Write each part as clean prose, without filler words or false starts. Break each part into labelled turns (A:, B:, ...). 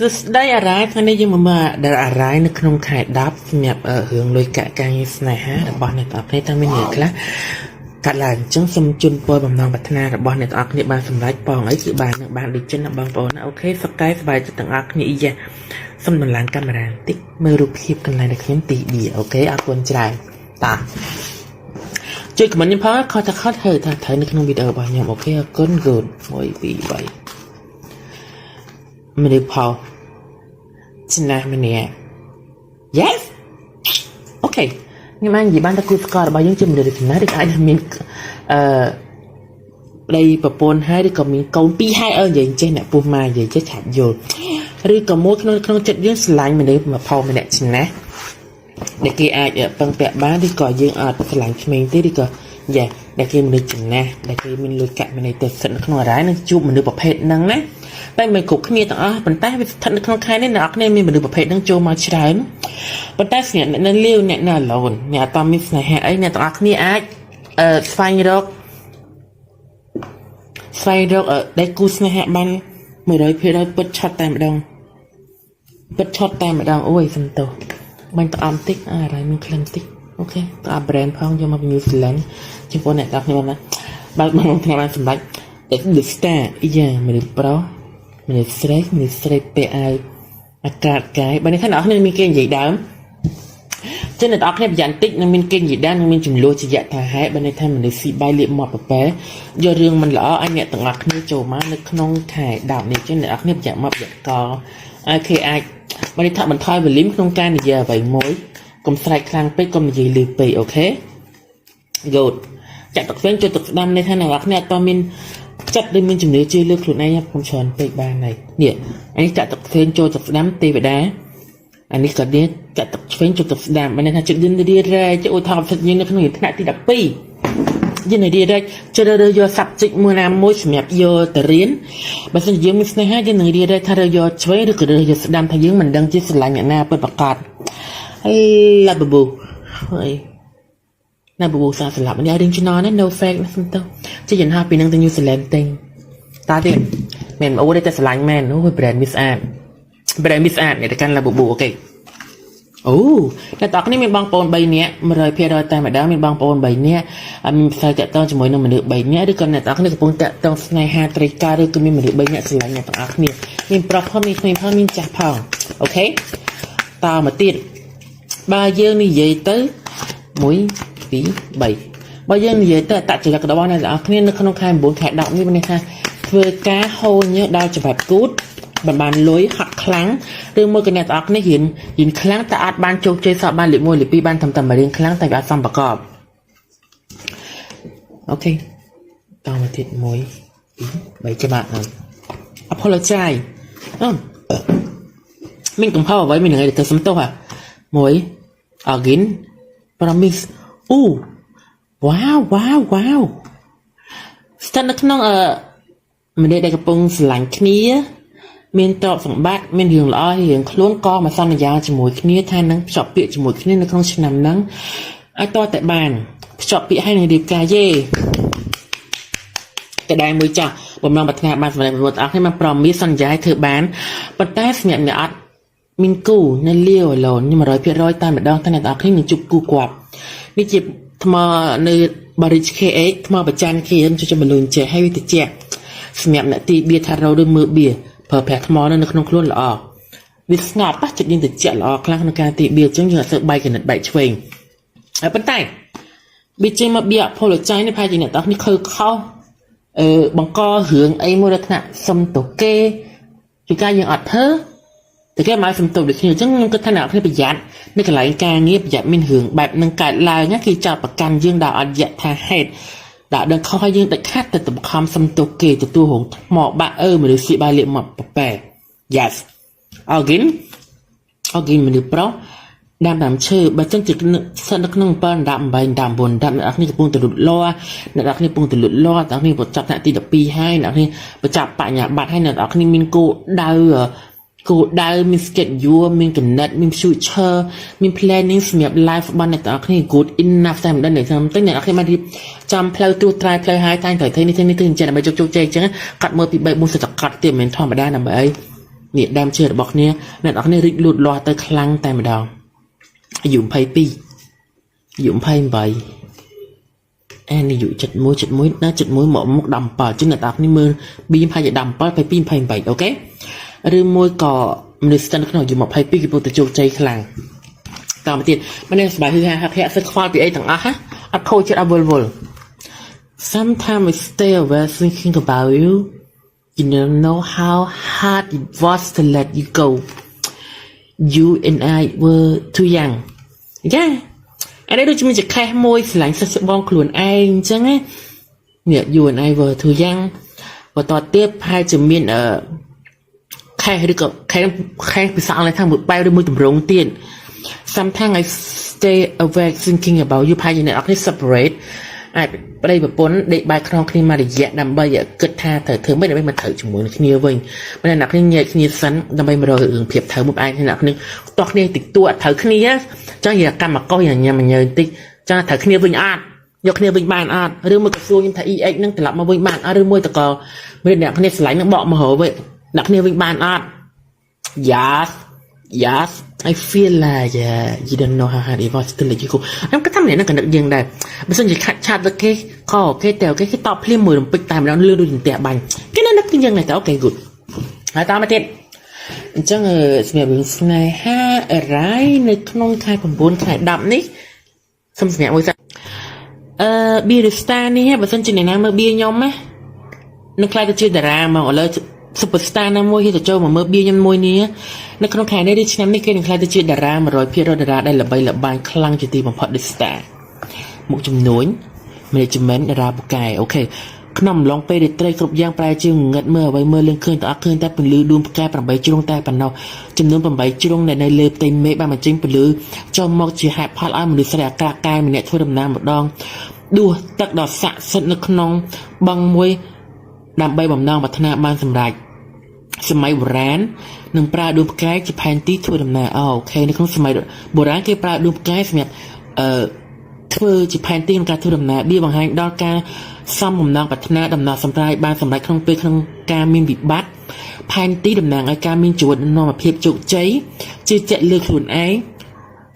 A: សួស្តីអារ៉ាយថ្ងៃនេះយើងមកមើលដែលអារ៉ាយនៅក្នុងខែ10សម្រាប់រឿងលុយកាក់ការងារស្នេហារបស់អ្នកទាំងអស់គ្នាតើមានន័យខ្លះកាត់ឡើងអញ្ចឹងសូមជូនពរបំណងប្រាថ្នារបស់អ្នកទាំងអស់គ្នាបានសម្រេចបងអីគឺបាននឹងបានដូចចិនណាបងប្អូនណាOK សុខកាយសប្បាយចិត្តទាំងអស់គ្នាអ៊ីយ៉ាសូមតម្លើងកាមេរ៉ាបន្តិចមើលរូបភាពកន្លែងដែលខ្ញុំទីបៀOK អរគុណច្រើនតាជួយ comment ខ្ញុំផងខុសថាខុសធ្វើថាត្រូវនៅក្នុងវីដេអូរបស់ខ្ញុំOK អរគុណ good 1 2 3មនុស្សផល ចំណាស់ម្នាក់ Yes OK ខ្ញុំអាចនិយាយបានថាគូស្គាល់របស់យើងជាមនុស្សចំណាស់ឬក៏អាចមានអឺប្តីប្រពន្ធហើយឬក៏មានកូនពីរហើយអើនិយាយចេះអ្នកពោះម៉ានិយាយចេះឆាប់យល់ឬក៏មួយក្នុងក្នុងចិត្តយើងស្រឡាញ់មនុស្សមកផលម្នាក់ចំណាស់ដែលគេអាចពឹងពាក់បានឬក៏យើងអត់ស្រឡាញ់ក្មេងទេឬក៏យ៉ាដែលគេមនុស្សចំណាស់ដែលគេមានលុយកាក់មានអីទៅស្ថិតនៅក្នុងអារ៉ាយនឹងជួបមនុស្សប្រភេទហ្នឹងណាតែមិនគ្រប់គ្នាទាំងអស់ប៉ុន្តែវាស្ថិតនៅក្នុងខែនេះអ្នកនរគ្នាមានមនុស្សប្រភេទហ្នឹងចូលមកច្រើនប៉ុន្តែសម្រាប់អ្នកនៅលាវអ្នកនៅ alone អ្នកអត់មានស្នេហាអីអ្នកទាំងអស់គ្នាអាចអឺស្វែងរកស្វែងរកដៃគូស្នេហាបាន100%ពិតឆត់តែម្ដងពិតឆត់តែម្ដងអូយសំទោសបាញ់ទឹកអមតិចអារ៉ៃមានក្លិនតិច OK ទឹកអប់ brand ផងយកមកពី New Zealand ចំពោះអ្នកទាំងគ្នាបានណាបើកមកថ្ងៃបានសម្ដេច The Star យ៉ាមនុស្សប្រុសមនុស្សស្រីមនុស្សស្រីពាក់អាវអាកាសកាយបើនេះថាអ្នកនរគ្នាមានគេនិយាយដើមចឹងអ្នកនរគ្នាប្រយ័ត្នតិចនឹងមានគេនិយាយដើមនឹងមានចំនួនជាយថាហេតុបើនេះថាមនុស្សស៊ីបាយលាបមាត់ប្រពែយករឿងមិនល្អឲ្យអ្នកទាំងអស់គ្នាចូលមកនៅក្នុងខែ10នេះចឹងអ្នកនរគ្នាប្រយ័ត្នមកប្រយ័ត្នកឲ្យគេអាចបើនេះថាបន្ថយ volume ក្នុងការនិយាយអ្វីមួយកុំស្រែកខ្លាំងពេកកុំនិយាយលឺពេក OK good ចាក់ទឹកផ្សេងចូលទឹកស្ដាំនេះថាអ្នកនរគ្នាអត់តមានចិត្តដូចមានជំនឿជឿលើខ្លួនឯងខ្ញុំច្រើនពេកបានហើយនេះអានេះចាក់ទឹកផ្សេងចូលទឹកស្ដាំទេវតាអានេះក៏នេះចាក់ទឹកឆ្វេងចូលទឹកស្ដាំបានន័យថាចិត្តយើងរៀនរែកឧទាហរណ៍សិតយើងនៅក្នុងថ្នាក់ទី12យើងរៀនរែកជ្រើសរើសយក subject មួយណាមួយសម្រាប់យកទៅរៀនបើសិនជាយើងមានស្នេហាយើងនឹងរៀនរែកថារើសយកឆ្វេងឬក៏រើសយកស្ដាំថាយើងមិនដឹងជាស្រឡាញ់អ្នកណាពិតប្រាកដឡាបប៊ូហើយណាបប៊ូសាស្លាប់នេះរៀងចំណណា no fake ណាសំទោសជិះយន្តហោះពីនឹងទៅ New Zealand ទិញតាទៀតមែនអូទេតែស្រឡាញ់មែនអូ brand វាស្អាត brand វាស្អាតអ្នកទៅកាន់ឡាប៊ូOK អូអ្នកទាំងគ្នាមានបងប្អូន3នាក់100%តែម្ដងមានបងប្អូន3នាក់ហើយមានផ្សាយតាក់ទងជាមួយនឹងមនុស្ស3នាក់ឬក៏អ្នកទាំងគ្នាកំពុងតាក់ទងស្នេហាត្រីការឬក៏មានមនុស្ស3នាក់ស្រឡាញ់អ្នកទាំងអស់គ្នាមានប្រុសផងមានក្មេងផងមានចាស់ផង OK តមកទៀតបើយើងនិយាយទៅ1 2 3បើយើងនិយាយទៅអតចរិតរបស់អ្នកទាំងអស់គ្នានៅក្នុងខែ9ខែ10នេះមានន័យថាធ្វើការហូរញើសដល់ច្បាប់គូតមិនបានលុយហត់ខ្លាំងឬមួយក៏អ្នកទាំងអស់គ្នារៀនរៀនខ្លាំងតែអត់បានជោគជ័យសោះបានលេខ1លេខ2បានត្រឹមតែមួយរៀនខ្លាំងតែវាអត់សមប្រកប OK តមកទៀត1 2 3ច្បាប់ហ្នឹង apologize អឺមានកំហុសអ្វីមាននឹងអីទៅសំទោសហ่ะ1 again promise អូវ៉ាវវ៉ាវវ៉ាវស្ថិតនៅក្នុងអឺមនុស្សដែលកំពុងស្រឡាញ់គ្នា មានទ្រព្យសម្បត្តិមានរឿងល្អរឿងខ្លួនក៏មកសន្យាជាមួយគ្នាថានឹងភ្ជាប់ពាក្យជាមួយគ្នានៅក្នុងឆ្នាំហ្នឹងឲ្យតតែបានភ្ជាប់ពាក្យឲ្យនឹងរៀបការយេតែដែរមួយចាស់បំណងប្រាថ្នាបានសម្រាប់បងប្អូនទាំងអស់គ្នាមកប្រមមានសន្យាឲ្យធ្វើបានប៉ុន្តែសម្រាប់អ្នកអត់មានគូនៅលាវឡូនខ្ញុំ100%តែម្ដងតែអ្នកទាំងអស់គ្នានឹងជួបគូគាត់នេះជាថ្មនៅបរិជ្ជ KH ថ្មប្រច័នគេខ្ញុំជួយចំនួនចេះឲ្យវាតិចសម្រាប់អ្នកទីបៀថារោឬមើលបៀប្រើប្រាស់ថ្មនៅក្នុងខ្លួនល្អវាស្ងប់ប៉ះចិត្តយើងតិចល្អខ្លាំងក្នុងការទីបៀអញ្ចឹងយើងអត់សូវបែកកណិតបែកឆ្វេងហើយប៉ុន្តែបៀចេញមកបៀ apologize នេះប្រហែលជាអ្នកទាំងនេះខើខុសអឺបង្ករឿងអីមួយដល់ថ្នាក់សុំទោសគេជួនកាលយើងអត់ធ្វើតែគេមកសុំទោសដូចគ្នាអញ្ចឹងខ្ញុំគិតថាអ្នកគ្នាប្រយ័ត្ននៅកន្លែងការងារប្រយ័ត្នមានរឿងបែបនឹងកើតឡើងណាគេចោទប្រកាន់យើងដល់អត់យៈថាហេតុដាក់ដឹងខុសឲ្យយើងដាច់ខាតទៅតំខំសុំទោសគេទទួលរងថ្មបាក់អឺមនុស្សស៊ីបាយលាបមកប្រប៉ែ Yes again again មនុស្សប្រុសដាំដើមឈើបើចឹងជាស្ថិតនៅក្នុង7 10 8 10 9 10អ្នកនរគ្នាកំពុងតែលូតលាស់អ្នកនរគ្នាកំពុងតែលូតលាស់អ្នកនរគ្នាបញ្ចប់ថ្នាក់ទី12ហើយអ្នកនរគ្នាបញ្ចប់បញ្ញាបត្រហើយអ្នកនរគ្នាមានគោលដៅគោលដៅមាន schedule មានកំណត់មាន future មាន planning សម្រាប់ life របស់អ្នកទាំងអស់គ្នា good enough តែម្ដងអ្នកខ្ញុំទៅអ្នកនរគ្នាបានរៀបចំផ្លូវត្រួសត្រាយផ្លូវហើយតែត្រូវធ្វើនេះធ្វើនេះធ្វើអញ្ចឹងដើម្បីជោគជ័យអញ្ចឹងកាត់មើលពី3 4សិតតែកាត់ទៀតមិនមែនធម្មតាដើម្បីអី នេះដើមឈើរបស់គ្នាអ្នកនរគ្នារីកលូតលាស់ទៅខ្លាំងតែម្ដងអាយុ22អាយុ28អានេះអាយុ71 71ណា71មកមុខ17ចឹងអ្នកនរគ្នាមើល B ប្រហែលជា17 22 28 okay ឬមួយក៏មនុស្សស្ថិតនៅក្នុងអាយុ22គេពុតទៅជោគជ័យខ្លាំងតមកទៀតម្នាក់សប្បាយហឺហាហាក់សឹកខ្វល់ពីអីទាំងអស់ហ่ะអត់ខូចចិត្តអត់វល់វល់ Sometimes I stay awake thinking about you. You don't know how hard it was to let you go. You and I were too young. យ៉ាអានេះដូចជាមានចខេះមួយស្រឡាញ់សិស្សច្បងខ្លួនឯងអញ្ចឹងណានេះ you and I were too young បន្តទៀតប្រហែលជាមានអឺខេះឬក៏ខេះខេះភាសាអង់គ្លេសថាមួយបែបឬមួយទម្រង់ទៀត Sometimes I stay awake thinking about you ប្រហែលជាអ្នកនរគ្នា separate អាចប្តីប្រពន្ធដេកបែកខ្នងគ្នាមួយរយៈដើម្បីគិតថាត្រូវធ្វើម៉េចដើម្បីមកត្រូវជាមួយនឹងគ្នាវិញមិនអ្នកនរគ្នាញែកគ្នាសិនដើម្បីមករករឿងភាពត្រូវមួយឯងអ្នកនរគ្នាតោះគ្នាតិចតួអត់ត្រូវគ្នាចង់និយាយកម្មកុសយ៉ាងញ៉ាំញើបន្តិចចង់ត្រូវគ្នាវិញអត់យកគ្នាវិញបានអត់ឬមួយក៏សួរខ្ញុំថា EX នឹងត្រឡប់មកវិញបានអត់ឬមួយតក៏មានអ្នកគ្នាស្រឡាញ់នឹងបកមករកវិញអ្នកគ្នាវិញបានអត់ Yes, yes, I feel like you don't know how hard it was to let you go. ខ្ញុំគិតថាម្នាក់ហ្នឹងក៏នឹកយើងដែរបើសិនជាខាត់ឆាតទៅគេខគេតែគេគេតបភ្លាមមួយរំពេចតែម្ដងលឿនដូចផ្ទះបាញ់គេនៅនឹកយើងដែរតែ okay good ហើយតាមមកទៀតអញ្ចឹងសម្រាប់រឿងស្នេហាអរ៉ៃនៅក្នុងខែ9ខែ10នេះសូមសម្រាប់មួយសិនអឺប៊ីរីស្តានេះបើសិនជាអ្នកណាមើលបៀខ្ញុំណានឹងខ្លាចទៅជាតារាមកឥឡូវ superstar ណាមួយគេទៅចូលមកមើលបៀខ្ញុំមួយនេះនៅក្នុងខែនេះឬឆ្នាំនេះគេនឹងខ្លាចទៅជាតារា100%តារាដែលល្បីល្បាញខ្លាំងជាទីបំផុតដូច star មុខចំនួន management តារាពូកែ okay ក្នុងអំឡុងពេលរាត្រីគ្រប់យ៉ាងប្រែជាងងឹតមើលអ្វីមើលលឿងឃើញតអត់ឃើញតែពន្លឺដួងផ្កាយ8ជ្រុងតែប៉ុណ្ណោះចំនួន8ជ្រុងដែលនៅលើផ្ទៃមេឃបានបញ្ចេញពន្លឺចូលមកជាហេតុផលឲ្យមនុស្សស្រីអាក្រាតកាយម្នាក់ធ្វើដំណើរម្ដងដួសទឹកដ៏ស័ក្តិសិទ្ធិនៅក្នុងបឹងមួយដើម្បីបំណងប្រាថ្នាបានសម្រេចសម័យបុរាណនឹងប្រើដួងផ្កាយជាផែនទីធ្វើដំណើរ okay នៅក្នុងសម័យបុរាណគេប្រើដួងផ្កាយសម្រាប់អឺធ្វើជាផែនទីក្នុងការធ្វើដំណើរវាបង្ហាញដល់ការសំបំណងប្រាថ្នាដំណោះសម្រាយបានសម្រេចក្នុងពេលក្នុងការមានវិបត្តិផែនទីតំណាងឲ្យការមានជីវិតនាំភាពជោគជ័យជឿជាក់លើខ្លួនឯង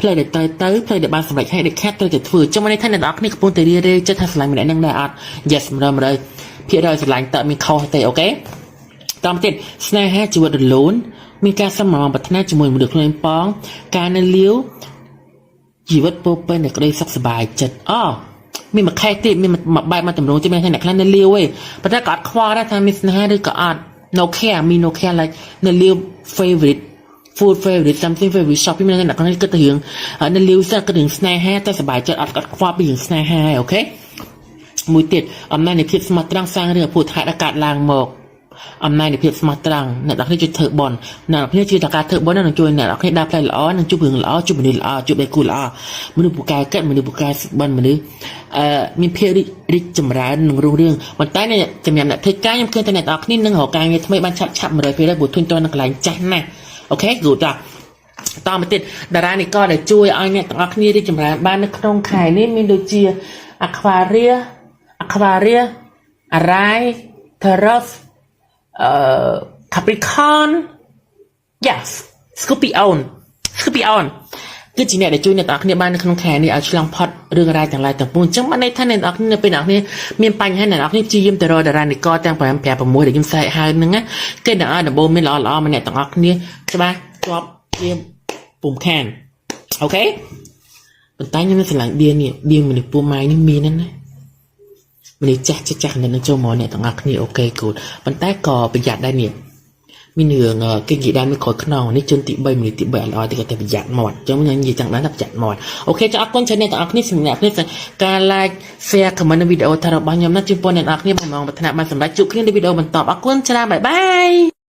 A: ផ្លូវដែលទៅទៅផ្លូវដែលបានសម្រេចឲ្យដាច់ខាតត្រូវតែធ្វើចាំន័យថាអ្នកនរគ្នាកំពុងតែរៀបរៀងចិត្តថាស្រឡាញ់ម្នាក់នឹងដែរអត់ Yes 100 100%ស្រឡាញ់តើមានខុសទេ okay តាមទៀតស្នេហាជីវិតរលូនមានការសំរងប្រាថ្នាជាមួយមនុស្សខ្លួនប៉ងការនៅលាវជីវិតពោពេញដោយក្តីសុខសប្បាយចិត្តអូមានមួយខែទៀតមានមួយបែបមួយតម្រងទៀតមានអ្នកខ្លះនៅលាវឯងប៉ុន្តែក៏អត់ខ្វល់ដែរថាមានស្នេហាឬក៏អត់ no care me no care like នៅលាវ favorite food favorite something favorite shopping មានអ្នកខ្លះគិតទៅរឿងនៅលាវសិនគិតរឿងស្នេហាតែសប្បាយចិត្តអត់អត់ខ្វល់ពីរឿងស្នេហាឯង okay មួយទៀតអំណាចនៃភាពស្មោះត្រង់សាងរឿងអភូតហេតុកើតឡើងមកអំណាចនៃភាពស្មោះត្រង់អ្នកនរគ្នាជួយធ្វើបុណ្យអ្នកនរគ្នាជួយតែការធ្វើបុណ្យនឹងជួយអ្នកនរគ្នាដើរផ្លូវល្អនឹងជួបរឿងល្អជួបមនុស្សល្អជួបដៃគូល្អមនុស្សពូកែកិតមនុស្សពូកែសុបិនមនុស្សអឺមានភាពរីករីកចម្រើននិងរុងរឿងប៉ុន្តែសម្រាប់អ្នកធ្វើការខ្ញុំឃើញតែអ្នកនរគ្នានឹងរកការងារថ្មីបានឆាប់ឆាប់100%ព្រោះធុញទ្រាន់នឹងកន្លែងចាស់ណាស់ okay good តាតមកទៀតតារានិករដែលជួយឲ្យអ្នកទាំងអស់គ្នារីកចម្រើនបាននៅក្នុងខែនេះមានដូចជា Aquarius Aquarius Aries Taurus អឺ Capricorn yes Scorpio Scorpio គឺជាអ្នកដែលជួយអ្នកទាំងអស់គ្នាបាននៅក្នុងខែនេះឲ្យឆ្លងផុតរឿងរ៉ាវទាំងឡាយទាំងពួងអញ្ចឹងបានន័យថាអ្នកទាំងអស់គ្នានៅពេលអ្នកទាំងអស់គ្នាមានបញ្ហាអ្នកទាំងអស់គ្នាព្យាយាមទៅរកតារានិករទាំង5 5 6ដែលខ្ញុំស្រែកហៅហ្នឹងណាគេនឹងឲ្យដំបូន្មានល្អល្អមកអ្នកទាំងអស់គ្នាច្បាស់ជាប់ជាពុំខាន okay ប៉ុន្តែខ្ញុំនៅស្រឡាញ់បៀនេះបៀមនុស្សពូម៉ាយនេះមានណាស់ណាមនុស្សចាស់ចាស់ចាស់នៅនឹងចូលមកអ្នកទាំងអស់គ្នា okay good ប៉ុន្តែក៏ប្រយ័ត្នដែរនេះមានរឿងគេនិយាយដែរមានក្រោយខ្នងនេះជនទី3មនុស្សទី3អត់ល្អទេក៏តែប្រយ័ត្នមាត់អញ្ចឹងខ្ញុំនិយាយចង់ដឹងថាប្រយ័ត្នមាត់ okay ចាអរគុណច្រើនអ្នកទាំងអស់គ្នាសម្រាប់អ្នកការ like share comment នៅវីដេអូថារបស់ខ្ញុំណាជូនពរអ្នកទាំងអស់គ្នាបំណងប្រាថ្នាបានសម្រេចជួបគ្នានៅវីដេអូបន្តអរគុណច្រើន bye bye.